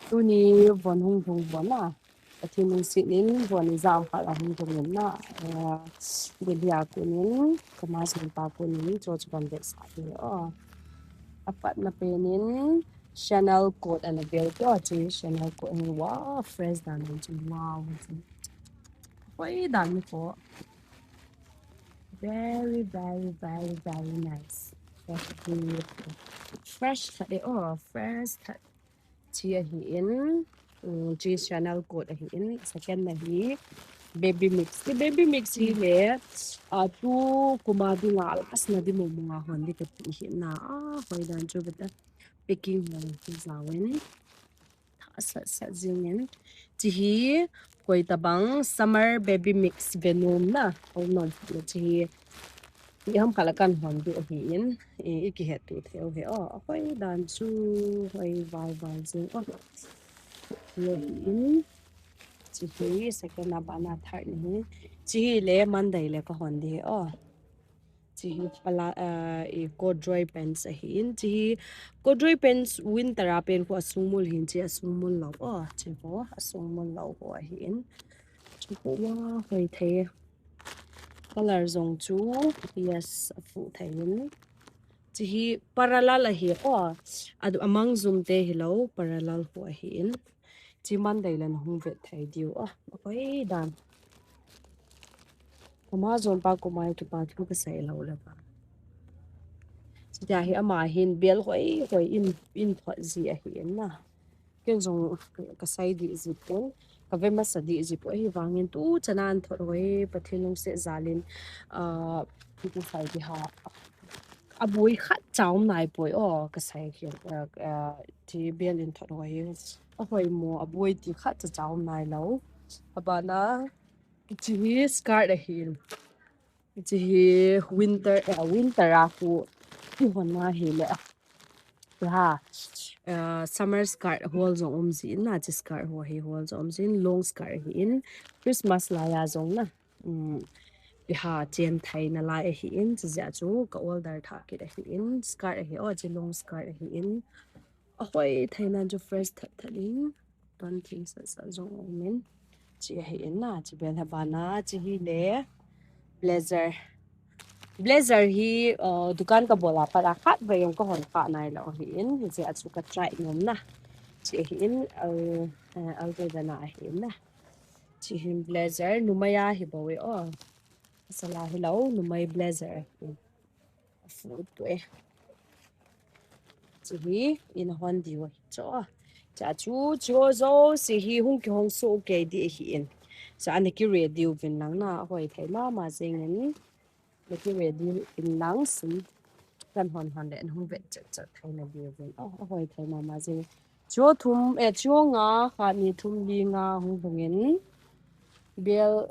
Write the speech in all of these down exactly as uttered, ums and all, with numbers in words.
Tuni von hung hung von a. Pathen lungset in von ijat khat a hung hung in na. Eh, Delhi a kon in, kama sung pa kon in, cho cho ban vet sa de o. Apatna pen in, Chanel coat ana bel to, chi Chanel coat in, wow, fresh dan in, wow. Hoi dan ko. Very, very, very, very nice. That's beautiful. Fresh that, oh, fresh that. Chi ahi in, um, chi Chanel coat ahi in, second na hi baby mix. Chi baby mix hi le, uh, tu kuma dinga last na di mo mo nga hon di ka ti hi na, ah, hoi dan chu beta packing hon hi zawin. Tha sat sat jingin. Chi hi koi tabang summer baby mix venom na. Hoi non, chi hi. Iham kala kan hon di ahi in. I, i kihet tu theu he. Oh, hoi dan chu, hoi vai vai jing. Oh. Ye in. Chi hi second na bana third ni hi. Chi hi le Monday le ka hon di he. Oh. Chi hi pala, uh, i corduroy pants ahi in. Chi hi corduroy pants winter a pen ko asung mul hin chi asung mul lo. Oh, chi ko asung mul lo ko ahi in. Chi ko wa hoi thei. Color jong chu, yes, a fu thei in. Chi hi parallel ahi ko. Adu amang zum te hi lo, parallel ko ahi in. Chi Monday le na hung vet thei diu a. Hoi dan. Kama jon pa ko mai ki pa thu ka sai lo le pa. Chi ta hi ama hin bel hoi hoi in, in thot ji ahi in na. Ken jong ka sai di ji pon. Ka ve masa di ji pon. Hi vangin tu chana an thot hoi Pathen lungset jalin. Ah, tu sai di ha. A boi khat chaum nai poi o ka sai hi. Ah, ah, chi bel in thot hoi. A hoi mo, a boi ti khat cha chaum nai lo. A bana, chi hi skirt ahi in. Chi hi winter, eh, winter a ku, ku hon na hi le. Ha, eh, summer skirt hol jong um ji in na, chi skirt ho hi hol jong um ji in, long skirt ahi in. Christmas lai a jong na. Um, ha, chen thai na lai ahi in, chi ja chu ka order tha kit ahi in, skirt ahi, oh, chi long skirt ahi in. A hoi thei nan chu fresh that that in. Ton thing sa sa jong um in. Chi ahi in na, chi bel ha bana, chi hi le blazer. Blazer hi, uh, dukan ka bol a pat a khat vei jong ka hon kha nai lo ahi in. Hi chi a chu ka try nom na. Chi ahi in, uh, uh, al ve dana ahi in na. Chi hin blazer, numei a hi bou e, oh. Sala hi lo, numei blazer ahi in. Fu tu e. Chi hi, in hon diu e. Cho. Cha chu, cho jo, si hi hung ki hong so ke di hi in. Cha ana ki ready uvin lang na, hoi thei mama jing in. Na ki ready in lang si. Kan hon hon le, hung vet chat chat thei na diu uvin. Oh, hoi thei mama jing. Cho thum, eh, cho nga, kha ni thum li nga, hung hung in. Bel,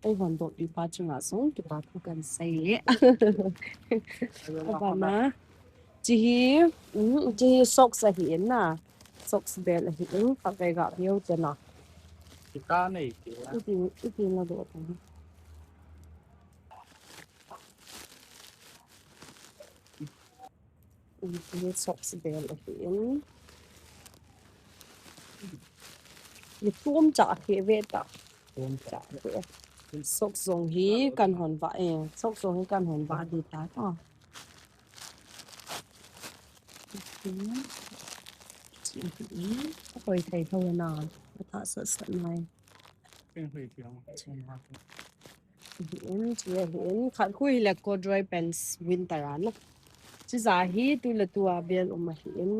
Ei hon doh pi pa chunga sung kipa thu kan sei le. Abana. Chi hi, mm, chi hi socks ahi in na. Socks bel ahi in, khatvei ga veu te na. Kita nei ti la. Iti, iti na doh ta. Hi socks bel ahi in. Ni tum cha hi ve ta. Tum cha hi. Socks jong hi kan hon va e. Socks jong hi kan hon va di ta ta. Hoi thei tho na. Tha sat sat nai. Pen hoi piang. Hin, chi hin, khat khu hi le corduroy pants winter a na. Chi ja hi tu le tu a bel um ahi in.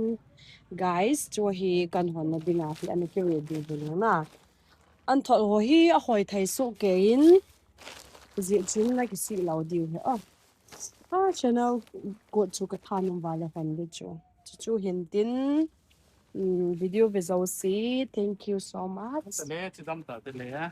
Guys, chu hi kan hon na ding a hi ana ki ready ding na. An thot ho hi a hoi thei so ke in. Ji chin na ki si lo diu he. Oh. Ah, channel ko chu ka tha num va le hon de chu. Chu chu hin tin. Mm, video ve jouse, thank you so much. Tale, chidam ta tale.